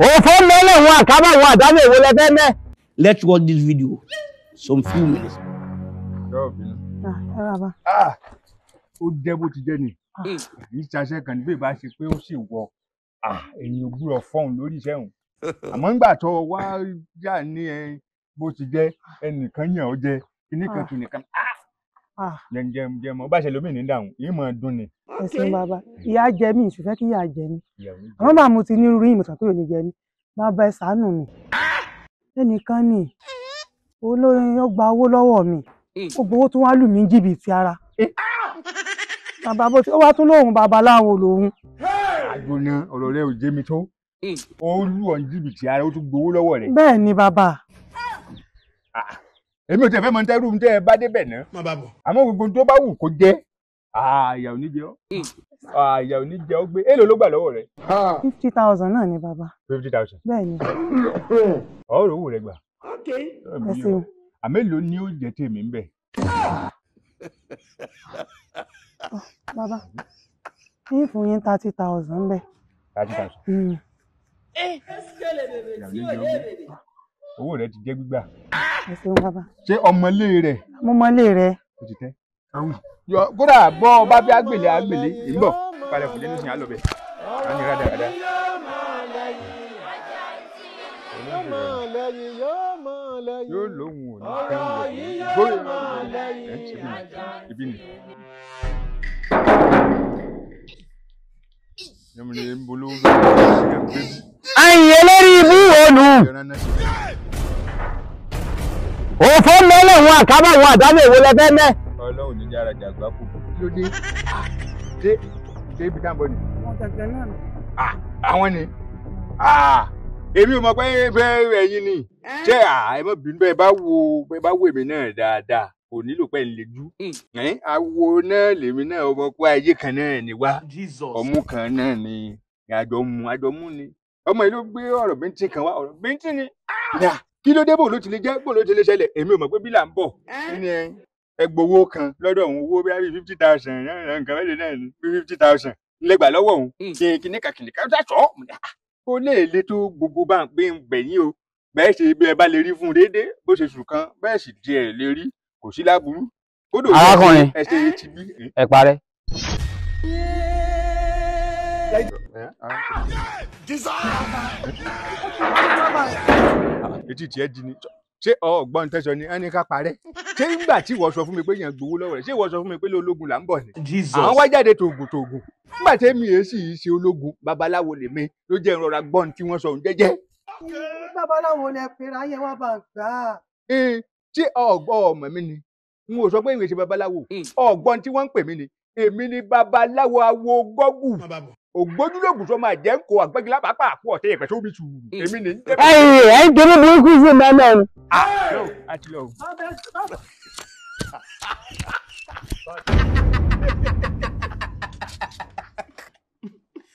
Òfò mẹ́lẹ̀ wọn àkábà wọn àdámọ̀ èwo lẹ́fẹ́ mẹ́. Let's watch this video some few minutes. Ó jẹ́ bó ti jẹ́ ni kì í ṣaṣẹ́ kan níbẹ̀ bá ṣe pé ó sì wọ èyàn gbúrọ̀ fọ́hùn lórí iṣẹ́ òun àmọ́ ńgbà tó wá yà ní ẹ bó ti jẹ́ ẹnìkan yàn ó jẹ kíní kan tún nìkan jẹun mọ bá ṣe lómi ní dàrún yìí mọ dún ni. Ẹ ṣeun bàbá, ìyá jẹ mí ìṣùfẹ́ kí ìyá jẹ mí àmọ́ bá mo ti ní irú ìmọ̀tàn pé ò ní jẹ mí bàbá ẹ ṣàánú mi ẹnìkan ni olóyún ó gba owó lọ́wọ́ mi ó gbowó tó wá lù mí jìbìtì ara bàbá bó ti ó wá tún lóhùn babaláwo lòun. Àgbọ̀nà ọ̀rọ̀ rẹ ò jẹ́ mi tó ó lù ọ́ jìbìtì ara ó tún gbowó lọ́wọ́ rẹ̀. Bẹ́ẹ̀ ni bàbá. Èmi ò tẹ̀ fẹ́ mọ tẹ́rù tẹ́ ẹ bá débẹ̀ náà àmọ́ gbogbo tó bá wù kó jẹ́ àyà ò ní jẹ ọ́ àyà ò ní jẹ ọ́ gbé èló ló gbà lọ́wọ́ rẹ̀. 50,000 náà ni bàbá. 50,000. Bẹ́ẹ̀ ni. Ọ̀rọ̀ owó rẹ gbà. Ẹ ṣeun. Àmélòó ni ó jẹ́ tèmi ń bẹ̀. Bàbá yín fún yín 30,000 bẹ́ẹ̀. 30,000. Owó rẹ ti jẹ́ gbígbà. Ẹ ṣeun bàbá. Ṣé ọmọlé rẹ? Mo mọlé rẹ. Ó ti tẹ́. Kódà bọ́ ọba bí agbèlé agbèlé ń bọ̀ palẹ̀ kò lẹ́nu sí àlọ́ bẹ̀. Á ní rádaràda. Yóò lóhùn ò ní kẹ́hìn rẹ̀ ibi ni. Ẹ̀yin elórí ibú òòlù. Òfò mẹ́lẹ̀ wọn àkábà wọn àdámọ̀ èwo lẹ́fẹ́ mẹ́. Ọlọ́run ní jára jàgbá kù. Kí ló dé? Ṣé ṣé ibi táwọn bọ̀ ni? Àwọn ni. Èmi ò mọ̀ pé bẹ́ẹ̀ ẹ̀yin ni. Ṣé ẹ má bínú bẹ́ẹ̀ bá wo èmi náà dáadáa kò nílò pé ń le jú. Awo náà lèmi náà ọmọ kó ayé kan náà ni wá. Ọmú kan náà ni àjọ mú ni. Ọmọ yìí ló gbé ọ̀rọ̀ bíntín kan wá ọ̀rọ̀ bíntín ni. Kí ló dé bò ló ti lè jẹ́ bò ló ti lè ṣẹlẹ̀ èmi ò mọ̀ pé bí là ń bọ̀ ní ẹgbowó kan lọ́dọ̀ òun owó bí 50,000 nǹkan mẹ́rin náà ní bí 50,000 lẹ́gbàá lọ́wọ́ òun kí kìnìkà kìnìkà sọ ó lè le tó gbogbo bá ń gbé ń gbẹ̀yìn o bẹ́ẹ̀ ṣe bí ẹ bá lè rí fún un déédéé bó ṣe sùn kan bẹ́ẹ̀ sì díẹ̀ lè rí kò sí láburú. Arákùnrin ẹ parẹ́. Etí tiẹ̀ di ni ṣé ọgbọ́n tẹ̀sán ni ẹni ká parẹ́ ṣé nígbà tí ìwọ sọ fún mi pé yẹn gbowó lọ́wọ́ rẹ̀ ṣé ìwọ sọ fún mi pé ológun là ń bọ̀ ni. Àwọn wá jáde tògùn tògùn nígbà tí èmi èsì yìí ṣe ológun babaláwo lèmi ló jẹ́ ìrora gbọ́n tí wọ́n sọ òun jẹ́jẹ́. Babaláwo lẹ pera yẹn wá bá ń gbà á. Ṣé ọgbọ́n ọmọ mi ni n ò sọ pé ìwé ṣe babaláwo ọgbọ́n tí wọ́n ń pè mí ni èmi ni babaláwo awo gọ́gù ògbójúlógún sọ máa jẹ́ ń kó àgbẹ́gilá pàápàá àpò ọ̀tẹ̀ ìpẹ́ tó bí tù èmi ní. Ẹ̀yin ẹ̀ ń torí burúkú sí mẹ́mẹ́ ni. A ti lọ.